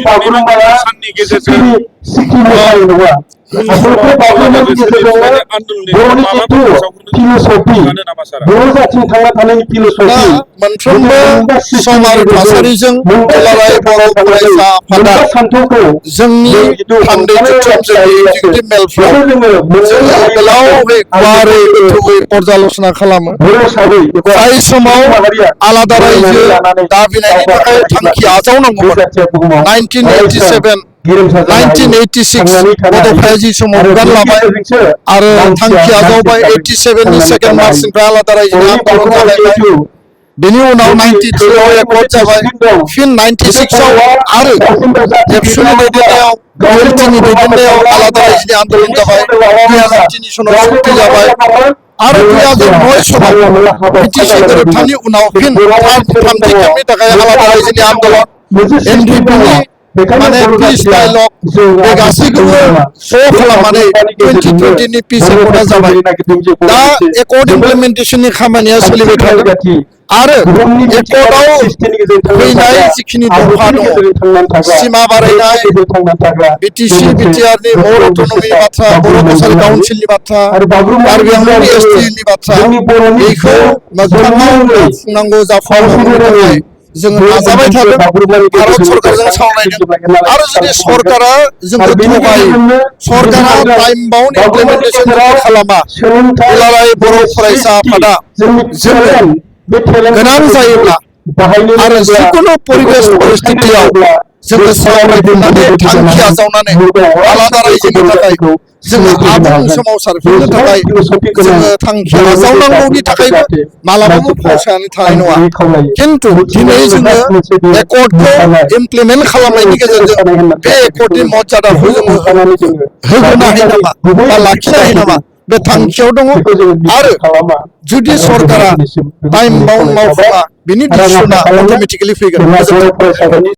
बागुरुम्बाया सिखि मोसानाय नङा आसलथे बागुरुम्बानि गेजेरजोंनो बर'नि जिथु फिल'सफि बर' जाथिनि थांना थानायनि फिल'सफि मोनफ्रोमबो सम आरो थासारिजों दुलाराय बर' फरायसा आफादा सान्थौखौ जोंनि थान्दै जथुमजों एगजिकिउटिभ मेलफ्राव जोङो गोलावै गुवारै गोथौयै पर्यालोचना खालामो जाय समाव आलादा रायजो दाबिनायनि थाखाय थांखि आजावनांगौमोन 1986 बड'फाया जि समाव बिबान लाबाय आरो थांखि आजावबाय 87 नि 2 मार्चनिफ्राय आलादा रायजोनि आन्दलन जागायबाय बेनि उनाव 93 आव एकर्ड जाबाय फिन 96 आव आरो एबसुनि दैदेननायाव गिल्टिनि दैदेननायाव आलादा रायजोनि आन्दलन जाबाय 2003 सनाव सुक्ति जाबाय आरो 2009 सनाव बिटिसि गोरोबथानि उनाव फिन थामथि खेबनि थाखाय आलादा रायजोनि आन्दलन एनडिपिनि माने पिस डायलग बे गासैखौबो ज' खालामनानै 2020 नि पिस एकर्डआ जाबाय दा एकर्ड इमप्लिमेन्टेसननि खामानिया सोलिबाय थादों आरो एकर्डआव फैनाय जिखिनि दफा दङ सिमा बारायनाय बिटिसि बिटिआरनि बर' अट'न'मिनि बाथ्रा बर' कसारि काउन्सिलनि बाथ्रा कार्बि आंलंनि एसटिनि बाथ्रा बेखौ मोगथाङाव जाफुंनांगौ जाफुंहोनो थाखाय जोङो नाजाबाय थादों भारत सरकारजों सावरायदों आरो जुदि सरकारा जोंखौ थगायो सरकारा टाइम बाउन्ड इमप्लिमेन्टेसन खालामा दुलाराय बर' फरायसा आफादा जोङो गोनां जायोब्ला आरो जिकुनु परिबेश परिस्थितियाव जोङो सावरायफिननानै थांखि आजावनानै आलादा रायजोनि थाखाय जोङो आबुं सोमावसारफिननो थाखाय जोङो थांखि आजावनांगौनि थाखायबो मालाबाबो फावसायनानै थानाय नङा खिन्थु दिनै जोङो एकर्डखौ इमप्लिमेन्ट खालामनायनि गेजेरजों बे एकर्डनि मर्यादाखौ जोङो होनो हायो नामा बा लाखिनो हायो नामा बे थांखियाव दङ आरो जुदि सरकारा टाइम बाउन्ड मावफुङा बिनि डिसिसना अट'मेटिकेलि फैगोन।